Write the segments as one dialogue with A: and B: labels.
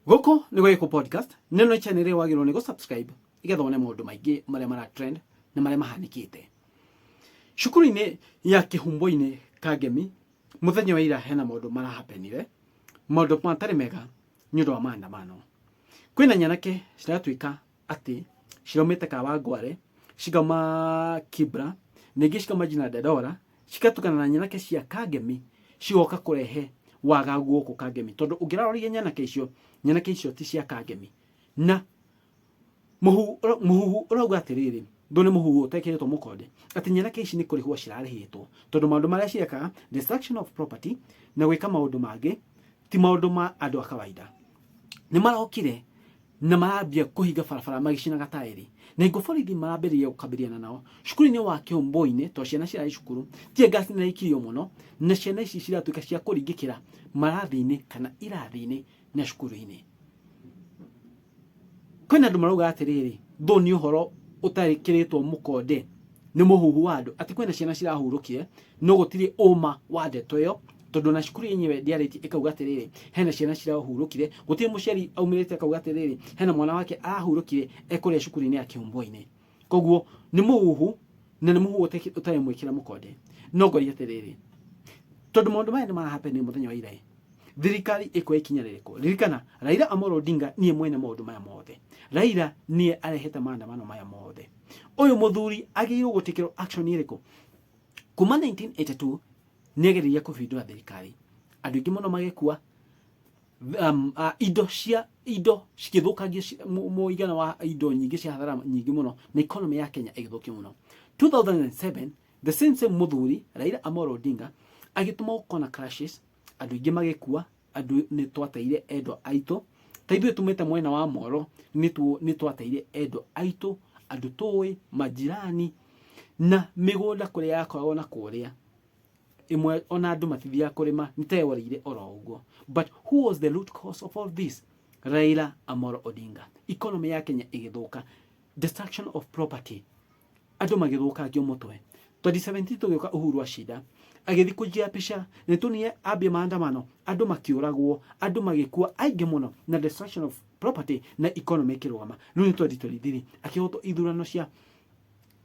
A: Gũkũ nĩ Gĩkũ Podcast, nĩno channel ĩrĩa wagĩrĩirwo nĩ gũ-subscribe nĩgetha wone maũndũ maingĩ marĩa mara trend na marĩa mahanĩkĩte. Cukuru-inĩ ya Kĩhumbo-inĩ Kangemi, mũthenya wa ira hena maũndũ marahapenire, maũndũ matarĩ mega nĩ ũndũ wa maandamano. Kwĩna nyanake ciratuĩka atĩ ciraumĩte Kawangware, cikauma Kibra, na ingĩ cikauma nginya Dandora, cigatukana na nyanake cia Kangemi cigoka kũrehe wagagu gũkũ Kangemi, tondũ ũngĩraroria nyanake icio, nyanake icio ti cia Kangemi. Na mũhuhu ũrauga atĩrĩrĩ, thũ nĩ mũhuhu ũtekĩrĩtwo mũkonde, atĩ nyanake ici nĩ kũrĩhwo cirarĩhĩtwo, tondũ maũndũ marĩa cirekaga, destruction of property na gwĩka maũndũ mangĩ, ti maũndũ ma andũ a kawaida. Nĩ marokire na marambia kũhinga barabara magĩcinaga taĩri na hingo borithi marambĩrĩria gũkambĩriana nao cukuru-inĩ wa Kĩhũmbũinĩ tondũ ciana cirarĩ cukuru tear gas nĩ iraikirio mũno na ciana ici ciratuĩka cia kũringĩkĩra marathi-inĩ kana irathi-inĩ na cukuru-inĩ. Kwĩna andũ marauga atĩrĩrĩ, thũ nĩ ũhoro ũtekĩrĩtwo mũkonde nĩ mũhuhu wa andũ, atĩ kwĩna ciana cirahurũkire no gũtirĩ ũma wa ndeto ĩyo, tondũ ona cukuru yenyewe ndĩarĩtie ĩkauga atĩrĩrĩ, hena ciana cirahurũkire, gũtirĩ mũciari aumĩrĩte akauga atĩrĩrĩ, hena mwana wake arahurũkire e kũrĩa cukuru-inĩ ya Kĩhumbo-inĩ. Koguo nĩ mũhuhu na nĩ mũhuhu ũtarĩ mwĩkĩre mũkonde. No ngoria atĩrĩrĩ, tondũ maũndũ maya nĩ marahappen mũthenya wa ira ĩ, thirikari ĩkuoya ikinya rĩrĩkũ? Ririkana Raila Amolo Odinga niĩ mwene maũndũ maya mothe. Raila niĩ arehete maandamano maya mothe. Ũyũ mũthuri agĩrĩirwo gũtĩkĩrwo action ĩrĩkũ? Kuma 1982 nĩageririe kũbindũra thirikari, andũ aingĩ mũno magĩkua, indo cia indo cikĩthũkangio, mũigana wa indo nyingĩ cia hathara nyingĩ mũno, na economy ya Kenya ĩgĩthũkio mũno. 2007 the same same mũthuri Raila Amolo Odinga agĩtũma gũkorwo na clashes, andũ aingĩ magĩkua, andũ nĩ twateire endwa aitũ, ta ithuĩ tumĩte mwena wa Moro nĩ twateire endwa aitũ, andũ tũĩ, majirani, na mĩgũnda kũrĩa yakoragwo na kũrĩa ĩmwe ona andũ matithiaga kũrĩma nĩ ta yorĩire oro ũguo. But who was the root cause of all this? Raila Amolo Odinga. Economy ya Kenya ĩgĩthũka, destruction of property, andũ magĩthũkangio mũtwe. 2017 tũgĩũka Uhuru acinda, agĩthiĩ kũjiapisha, nĩ tuonire ambia maandamano, andũ makĩũragwo, andũ magĩkua aingĩ mũno, na destruction of property na economy ĩkĩrũgama. Rĩu nĩ 2023 akĩhotwo ithurano cia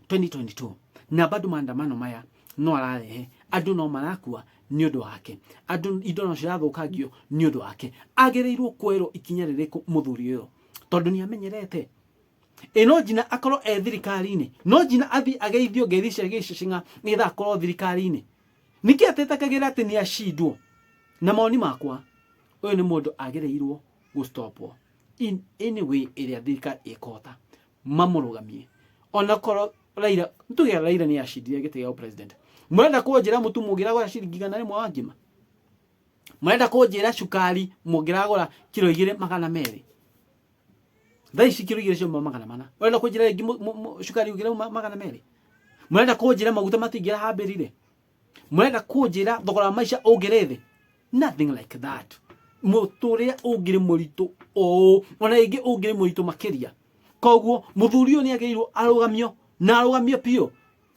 A: 2022 na bado maandamano maya no ararehe, andũ no marakua nĩ ũndũ wake, andũ indo no cirathũkangio nĩ ũndũ wake. Agĩrĩirwo kuoerwo ikinya rĩrĩkũ mũthuri ũyũ, tondũ nĩ amenyerete ĩ no nginya akorwo e thirikari-inĩ, no nginya athiĩ ageithio ngeithi cia gĩcicing'a nĩgetha akorwo thirikari-inĩ. Nĩkĩ atetĩkagĩra atĩ nĩ acindwo? Na mawoni makwa, ũyũ nĩ mũndũ agĩrĩirwo gũstopwo in any way ĩrĩa thirikari ĩkũhota mamũrũgamie, onakorwo Raila, nĩtuge Raila nĩ acindire gĩtĩ gĩa president. Mũrenda kũnjĩra mũtu mũngĩragũra ciringi 100 wa ngima? Mũrenda kũnjĩra cukari mũngĩragũra kiro 2 200? Thaa ici kiro 2 ciauma 400. Ũrenda kũnjĩra rĩngĩ cukari ũngĩrauma 200? Mũrenda kũnjĩra maguta matingĩrahambĩrire? Mũrenda kũnjĩra thogora wa maica ũngĩrĩ thĩ? Nothing like that. Mũtũrĩre ũngĩrĩ mũritũ ũũ, ona rĩngĩ ũngĩrĩ mũritũ makĩria. Koguo mũthuri ũyũ nĩ agĩrĩirwo arũgamio na arũgamio biũ,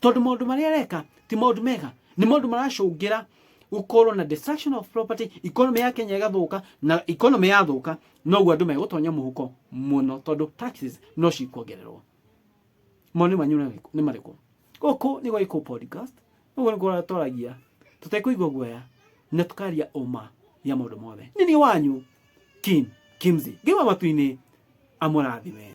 A: tondũ maũndũ marĩa areka ti maũndũ mega, nĩ maũndũ maracũngĩra gũkorwo na destruction of property, economy ya Kenya ĩgathũka, na economy yathũka noguo andũ megũtonya mũhuko mũno, tondũ taxes no cikuongererwo. Mawoni manyu nĩ marĩkũ? Gũkũ nĩ Gĩkũ Podcast, ũguo nĩguo twaragia tũtekũigua guoya na tũkaria ũma ya maũndũ mothe. Nĩ niĩ wanyu Kim Kimzi, Ngai wa matu-inĩ amũrathime.